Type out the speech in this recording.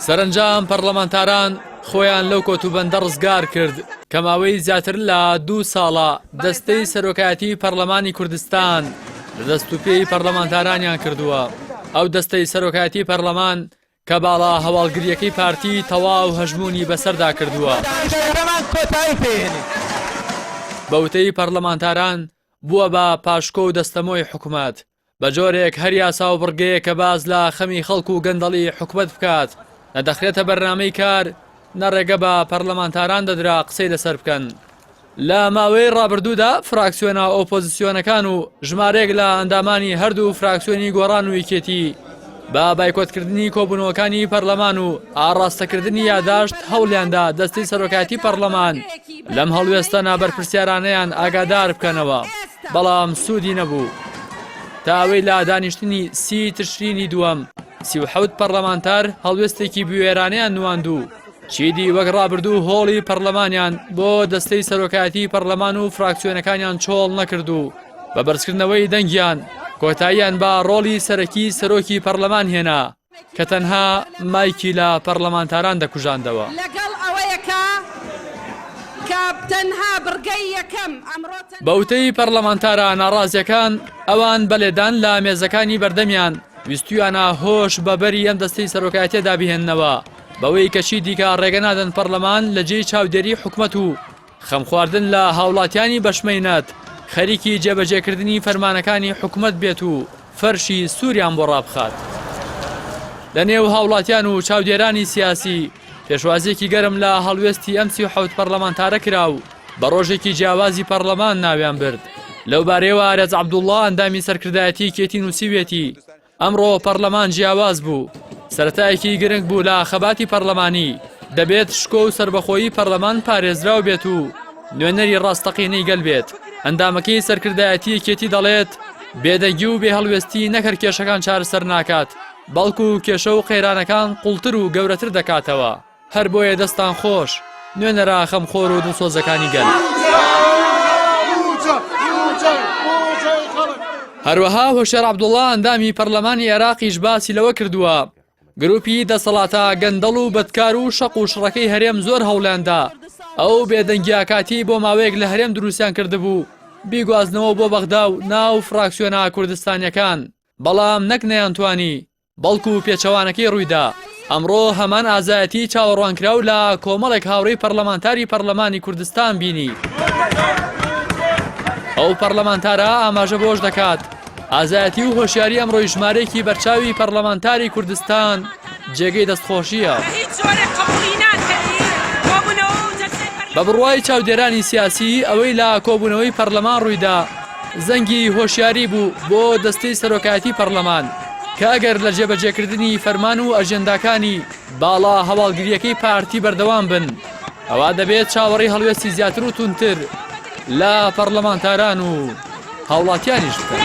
سەرەنجام پەڕلەمانتاران خۆیان لەو کۆتوبەندە ڕزگار کرد کە ماوەی زیاتر لە دوو ساڵە دەستەی سەرۆکایەتی پەڕلەمانی کوردستان لە دەست و پێی پەڕلەمانتارانیان کردووە. ئەو دەستەی سەرۆکایەتی پەڕلەمان کە باڵا هەواڵگرییەکەی پارتی تەواو هەژموونی بەسەردا کردووە. بە وتەی پەڕلەمانتاران بووە بە پاشکۆ و دەستەمۆی حکومەت، بە جۆرێک هەر یاسا و بڕگەیەک کە باس لە خەمی خەڵک و گەندەڵی حکومەت بکات نە دەخرێتە بەرنامەی کار نە ڕێگە بە پەرلەمانتاران دەدرا قسەی لەسەر بکەن. لە ماوەی ڕابردوودا فراکسیۆنە ئۆپۆزسیۆنەکان و ژمارەیەک لە ئەندامانی هەردوو فراکسیۆنی گۆڕان و یەکێتی بە بایکۆتکردنی کۆبوونەوەکانی پەرلەمان و ئاڕاستەکردنی یاداشت هەوڵیاندا دەستەی سەرۆکایەتی پەرلەمان لەم هەڵوێستە نابەرپرسیارانەیان ئاگادار بکەنەوە. بەڵام سوودی نەبوو تا ئەوەی لە دانیشتنی سی تشرینی دووەم 37 پەرلەمانتار هەڵوێستێکی بوێرانەیان نواند و چیدی وەک ڕابردوو هۆڵی پەرلەمانیان بۆ دەستەی سەرۆکایەتی پەرلەمان و فراکسیۆنەکانیان چۆڵ نەکرد و بە بەرزکردنەوەی دەنگیان کۆتاییان بە ڕۆڵی سەرەکی سەرۆکی پەرلەمان هێنا. کە تەنها مایکی لە پەڕلەمانتاران دەکوژاندەوە. لەگەڵ ئەوەیە کە کە تەنها بڕگەی یەکەم ئەمڕۆ تەنها. بە وتەی پەڕلەمانتارە ناڕازیەکان، ئەوان بە لێدان لە مێزەکانی بەردەمیان ویستویانە هۆش بە بەری ئەم دەستەی سەرۆکایەتیەدا بهێننەوە، بەوەی کە چیدیکە ڕێگە نادەن پەڕلەمان لە جێی چاودێری حکومەت و خەمخواردن لە هاوڵاتیانی بەشمەینەت خەریکی جێبەجێکردنی فەرمانەکانی حکومەت بێت و فەرشی سووریان بۆ ڕابخات. لە نێو هاوڵاتیان و چاودێرانی سیاسی پێشوازییەکی گەرم لە هەڵوێستی ئەم 37 پەرلەمانتارە کرا و بە ڕۆژێکی جیاوازی پەرلەمان ناویان برد. لەوبارەیەوە ئارێز عەبدوڵڵا ئەندامی سەرکردایەتی یەکێتی نووسیویەتی، ئەمڕۆ پەڕلەمان جیاواز بوو، سەرەتایەکی گرنگ بوو لە خەباتی پەڕلەمانی، دەبێت شکۆ و سەربەخۆیی پەڕلەمان پارێزراو بێت و نوێنەری ڕاستەقینەی گەل بێت. ئەندامەکەی سەرکردایەتی یەکێتی دەڵێت، بێدەنگی و بێهەڵوێستی نەک هەر کێشەکان چارەسەر ناکات، بەڵکو کێشە و قەیرانەکان قوڵتر و گەورەتر دەکاتەوە. هەر بۆیە دەستان خۆش نوێنەرە خەمخۆر و دڵسۆزەکانی گەل. هەروەها هۆشیار عەبدوڵڵا ئەندامی پەرلەمانی عێراقیش باسی لەوە کردووە گروپی دەسەڵاتە گەندەڵ و بەدکار و شەق و شڕەکەی هەرێم زۆر هەوڵیاندا ئەو بێدەنگیە کاتیەی بۆ ماوەیەک لە هەرێم دروستیان کردبوو بیگوازنەوە بۆ بەغدا و ناو فراکسیۆنە کوردستانیەکان بەڵام نەک نەیانتوانی بەڵکو پێچەوانەکەی ڕوویدا، ئەمڕۆ هەمان ئازایەتی چاوەڕوانکراو لە کۆمەڵێک هاوڕێی پەرلەمانتاری پەرلەمانی کوردستان بینی. ئەو پەرلەمانتارە ئاماژە بەوەش دەکات، ئازایەتی و هۆشیاری ئەمڕۆی ژمارەیەکی بەرچاوی پەرلەمانتاری کوردستان جێگەی دەستخۆشییە. بە بڕوای چاودێرانی سیاسی ئەوەی لە کۆبوونەوەی پەرلەمان ڕوویدا، زەنگی هۆشیاری بوو بۆ دەستەی سەرۆکایەتی پەرلەمان کە ئەگەر لە جێبەجێکردنی فەرمان و ئەجێنداکانی باڵا هەواڵگرییەکەی پارتی بەردەوام بن ئەوا دەبێت چاوەڕێی هەڵوێستی زیاتر و توندتر لە پەرلەمانتاران و هاوڵاتیانیش بکەن.